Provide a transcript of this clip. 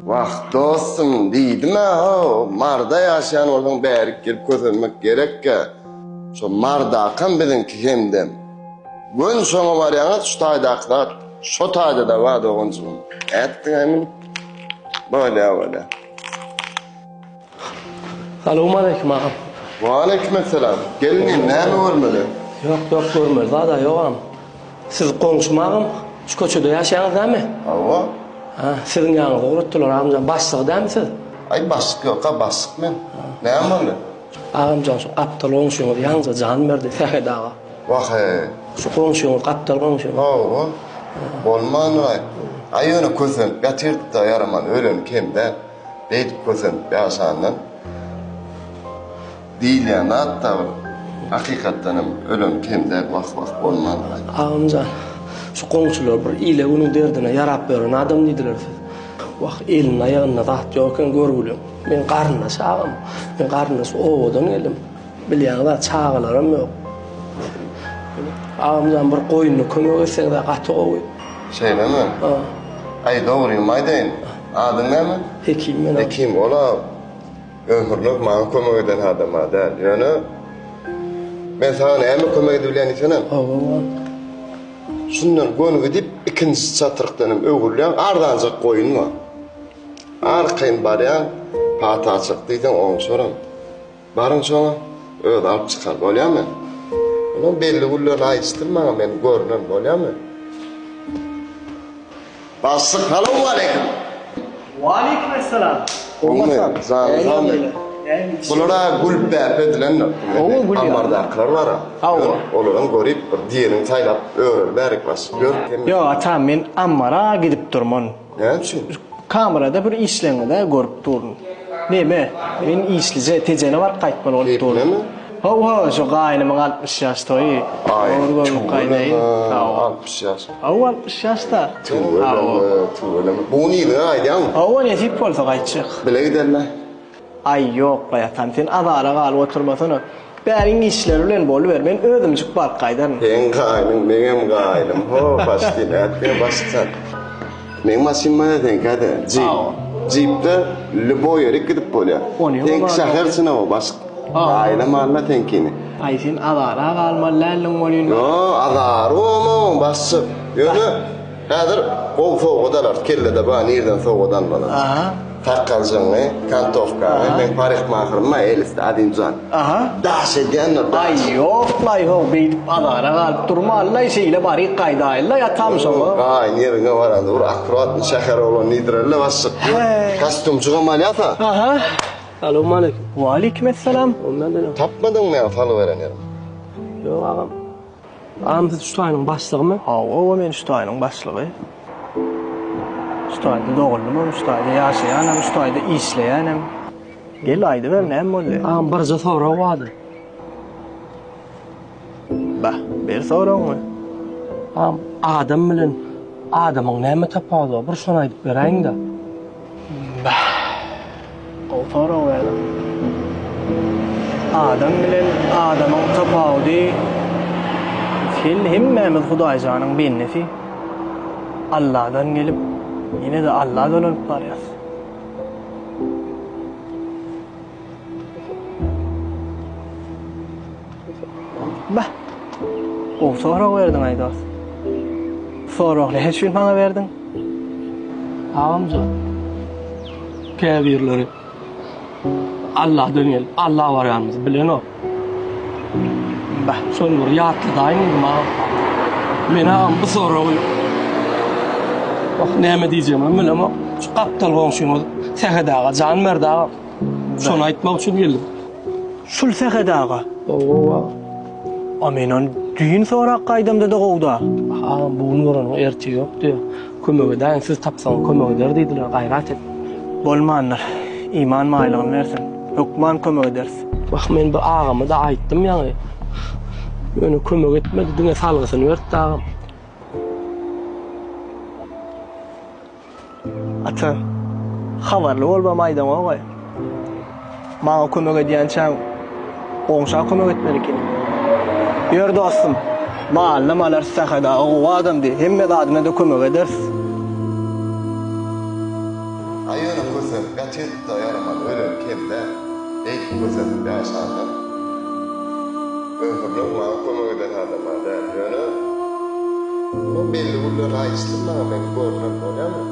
Wah, dostum, diýdim-ä, ho, Maryda ýaşaýan bolsaň bärik gelip kösenmek gerekkä. Şo Marydakam biziňki hemdem. Göni şoňa barýaňyz, şu taýdaky zat şo taýda-da bar doganjygym. Ätdiň-aý muny? Bolýa, bolýa. Salowmaleýkim agam. Waleýkimessalam. Gel inim, näme görmeli? Ýok, ýok, görmeli zad-a ýok agam. Siz goňşym agam, şu köçede ýaşaýaňyz dämi? Hawa. Ha, siziň ýanyňyza ugratdylar agamjan. Başlygy dämi siz? Aý, başlyk ýok-a, başlyk men. Näme boldy? Agamjan, şu gapdal goňşyňyz ýaňja jan berdi, Sähet aga. Wah-eý. Şu goňşyňyz, gapdal goňşyňyz. Hawa. Bolmandyr-aý. Aý, ýöne kösenip ýatyrdyk-da, ýaraman, öleni kem däl. Beýdip kösenip ýaşandan diýilýän zat-da bir hakykatdan hem ölen kem däl wah-wah bolmandyr. Agamjan, şu goňşular bir ile-günüň derdine ýarap ýören adam diýdiler siz. Wah, elinde aýagynda zat ýok eken görgüliň. Men garyndaş agam. Men garyndaş obadan geldim. Bilýäňiz-ä çagalaram ýok. Agamjan bir goýunda kömek etseňiz-ä gaty gowy. Şeýlemi? Ha. Aý dogrymy aýdaýyn. Adyň näme? Hekim men. Hekim ol-a ömürlik maňa kömek eden adam-a däl. Ýöne men saňa näme kömek edibilýän diýsenem. Hawa. Şundan göni gidip ikinji çatrykdan hem öwrülýäň, arzanjak goýun bar. Arkaýyn barýaň, pataçyk diýseň oňşaram. Baryň şoňa, özi alyp çykar, bolýamy? Onuň belli günlerini aýdyşdyr maňa, men görünen, bolýamy? Başlyk, salowmaleýkim! Waleýkim essalam! Gowmy, janyň sagmy? Bular-a gül bäpe edilendir. Gowy gül ýaly. Ammardakylar bar-a. Hawa. Olaram görüp, bir diýeniňi saýlap öreli bärik başlyk. Gör, Ýok, atam, men ammara gidip durman. Näme üçin? Kamerada bir işleňiz-ä görüp durun. Neme, men işlije Tejene baryp gaýtmaly bolup durun. Keýpinemi? Hawa, şu gaýnymyň 60 ýaş toýy. Aý, Dogry görnüp gaýdaýyn. tüweleme, Hawa. 60 ýaş. Hawa, 60 ýaşda. Tüweleme, tüweleme. Bu gün yzyňa gaýdýaňmy? Hawa, nesip bolsa gaýtjak. Bile gidelim-ä. Aý, ýok-laý, atam, sen azara galyp oturmasana. Bäriň işleri bilen boluber, men özümjik baryp gaýdaryn. Seň gaýnyň, meňem gaýnym. Ho, başdi, nätdiň, başdi sen? Meň maşynym bar-a, seňkä-de, jip. Jipde lýuboý ýerik gidip bolýar. Seňki şäher içine o, başyk. Gaýynam alma seňkini. Aý, sen azara galmaly däldiň welin. Ýo, azary bolmaň, başlyk. Ýöne, häzir gowy sowgat alarys, kellede bar, nirden sowgat almaly. Aha. Sakgaljygyňy, kantowkaňy, meň parikmahyrim bar Elisde, Azimjan. Aha. Daş edýändir, daş. Aý, ýok-laý, how, beýdip azara galyp durmaly-laý, şeýle baryk gaýdaýly-laý, atam şoňa. Gaýyn ýeriňe baranda bir akkuratny şäher oglan diýdireli-le başlyk. Heý. Kostýumjygam alýas-a. Aha. Salowmaleýkim. Waleýkimessalam. Tapmadyňmy ýa salgy beren ýerim? Ýok, agam. Agam siz şu taýynyň başlygymy? Hawa, men şu taýynyň başlygy. Şu taýda doguldymam, şu taýda ýaşaýanam, şu taýda işleýänem. Gel aýdyber näme boldy? Agam birje sorag bardy. Bah, ber soragyňy. Agam adam bilen adamyň näme tapawudy bar? Bir şony aýdyp beräýiňdä. Bah. Gowy sorag berdiň. Adam bilen adamyň tapawudy Sen hemmämiz Hudaýjanyň bendesi. Alladan gelip, ýene-de Alla dolanyp barýas. Bah! Gowy sorag berdiň-aý dost. Soragy näme üçin maňa berdiň? Agamjan, käbirleri Allahdan gelip, Alla barýanymyzy bilenok. Bah! Şony bir ýatladaýyň diýdim agam. Men agam bu soragy Wah, näme diýjegimem bilemok. Şu gapdal goňşymyz Sähet aga jan berdi agam. Şony aýtmak üçin geldim. Şul Sähet aga. Hawa. A men ony düýn sorap gaýdamda-da gowda. Agam bu gün göreniň ertir ýok diýýär. Kömek edäýiň, siz tapsaňyz kömek eder diýdiler, gaýrat et. Bolmandyr. Iman baýlygyny bersin. Hökman kömek ederis. Wah, men bu agama-da aýtdym ýaňy. Ýöne kömek etmedi, diňe salgysyny berdi agam. Ata, habarly bolubam aýdaňogaý. Maňa kömek edýänçäň, goňşa kömek etmeli ekeniň. Ýör dostum, malynam alarys Sähet aga gowy adamdy, hemme zadyna-da kömek ederis. Aý ýöne kösenip ýatyrdy-da ýaramaz ölen kem däl. Beýdip kösenip ýaşandan. Ömürlik maňa kömek eden adam-a däl. Ýöne munuň belli günlerini aýdyşdym maňa men görünen bolýamy?